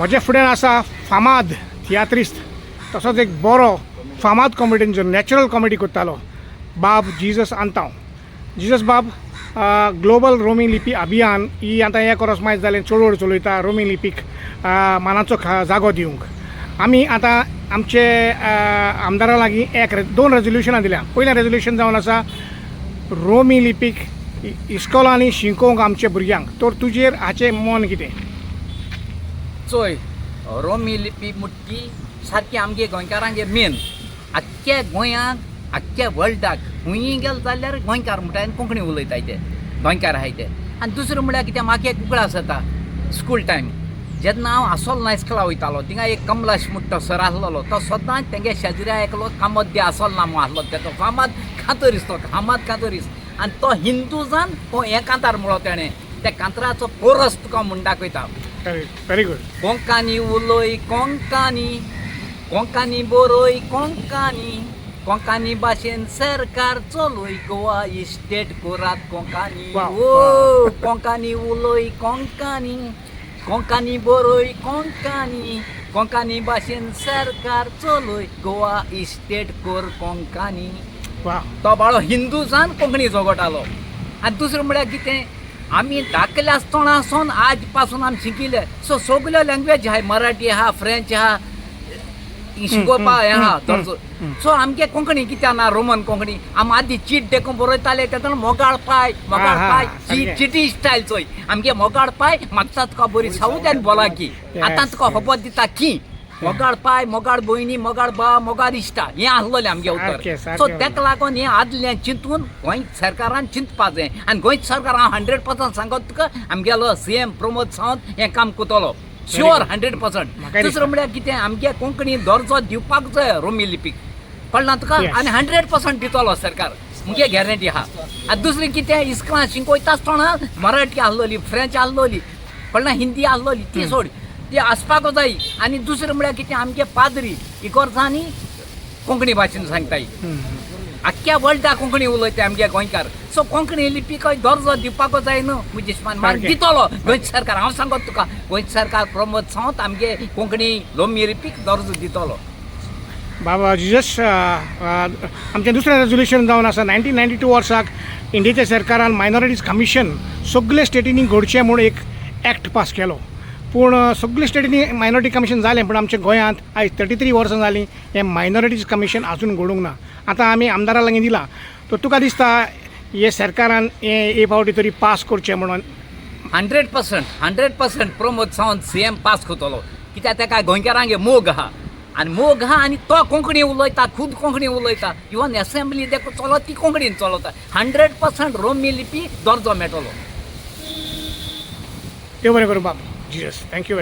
म्हज्या फुड्यान आसा फामाद तियात्रिस्त, तसोच एक बरो फामाद कॉमेडियन जो नॅचरल कॉमेडी करतालो, बाब जिजस आंतांव. जिजस बाब, ग्लोबल रोमी लिपी अभियान ही आतां एक वर्स मायज जालें चळवळ चलयता रोमी लिपीक मानाचो जागो दिवंक. आमी आतां आमचे आमदारा लागीं एक दोन रेजोल्युशनां दिल्या. पयलें रेजोल्युशन जावन आसा रोमी लिपीक इस्कोलांनी शिकोवंक आमच्या भुरग्यांक. तर तुजेर हाचें मन कितें? चोय, रोमी लिपी मुटकी सारकी आमगे गोंयकारांगे मेन. आख्ख्या गोंयांक, आख्ख्या वर्ल्डाक खंयी गेले जाल्यार गोंयकार म्हणटा आनी कोंकणी उलयताय ते गोंयकार आहाय ते. आनी दुसरें म्हळ्यार कितें, म्हाका एक उगडास जाता, स्कूल टायम जेन्ना हांव आसोल हायस्कुला वयतालो, थिंगा एक कमलाश म्हणटा तो सर आसलेलो. तो सदांच तेंगे शेजऱ्या एकलो कामत दे आसोल नामो आसलो, तेजो फामाद कांतोरीस, तो फामाद कांतोरीस. आनी तो हिंदू जावन तो हें कांतार म्हणलो तेणें. त्या कांतराचो कोरस तुका म्हूण दाखयता. Very good. Konkani उलय कोंकानी, कोंकानी बरोय कोंकानी, कोंकानी भाशेन सरकार चलय, गोवा इस्टेट कोरात कोंकानी. ओ कोंकानी उलय कोंकानी, कोंकानी बरोय कोंकानी, कोंकानी भाशेन सरकार चलय, गोवा इस्टेट कोर कोंकानी. तो बाळो हिंदू जावन कोंकणी जगोटालो. आनी दुसरें म्हळ्यार कितें, आमी धाकले आसतना आसून आज पासून आमी शिकिल्ले. सो सगल्यो लँग्वेज आहाय, मराठी आहा, फ्रेंच आहा, शिकोवपा हें आहा दर्जो. सो आमगे कोंकणी कित्याक ना रोमन कोंकणी? आमी आदी चीट देखून बरयताले तेन्ना मोगाळ पाय, मोगाळ पाय, चिटी स्टायल. चोय आमगे मोगाळ पाय, मागता तुका बरी सावदान बोला की, आतां तुका खबर दिता की मोगाळ पाय, मोगाळ भयणी, मोगाळ बा, मोगाळ इश्टा, हें आसलेलें आमगे उतर. सो ताका लागून हें आदलें चिंतून गोंय सरकारान चिंतपा जाय. आनी गोंय सरकार, हांव 100% सांगत तुका, आमगेलो सीएम प्रमोद सावंत हें काम करतलो, शुअर, 100%. दुसरें म्हळ्यार कितें, आमगे कोंकणी दर्जो दिवपाक जाय रोमी लिपीक, कळना तुका? आनी 100% दितलो सरकार, मुगे गॅरंटी आहा. आनी दुसरें कितें, इस्कुलान शिकयता आसतना मराठी आसलोली, फ्रेंच आसलोली, कळना, हिंदी आसलोली, ती सोड, ती आसपाक जाय. आनी दुसरें म्हळ्यार कितें, आमगे पाद्री इगोर्जांनी कोंकणी भाशेन सांगताय, आख्ख्या वर्ल्डाक कोंकणी उलयता आमगे गोंयकार. सो कोंकणी लिपीकय दर्जो दिवपाक जाय न्हू म्हजे हिशोबान. मागीर दितलो गोंय सरकार, हांव सांगत तुका, गोंय सरकार प्रमोद सावंत आमगे कोंकणी रोमी लिपीक दर्जो दितलो. बाबा जिजस, आमचें दुसरें रेजोल्युशन जावन आसा, 1992 वर्साक इंडियेच्या सरकारान मायनॉरिटीज कमिशन सगळे स्टेटींनी घडचें म्हूण एक एक्ट पास केलो. पूण सगळे स्टेटींनी मायनॉरिटी कमिशन जालें, पूण आमच्या गोंयांत आयज 33 वर्सां जालीं, हें मायनॉरिटीज कमिशन आजून घडूंक ना. आतां आमी आमदारा लागीं दिलां. तर तुका दिसता हे सरकारान हें हे फावटी तरी पास करचें म्हणून? 100%, 100%. प्रमोद सावंत सीएम पास करतलो. कित्याक ताका गोंयकारांगे मोग आहा आनी मोग आहा आनी तो कोंकणी उलयता, खूद कोंकणी उलयता. इवन एसेंब्ली देखून चलत ती कोंकणीन चलता. 100% रोमी लिपी दर्जो मेळटलो. देव बरें करूं बाब जिजस, thank you.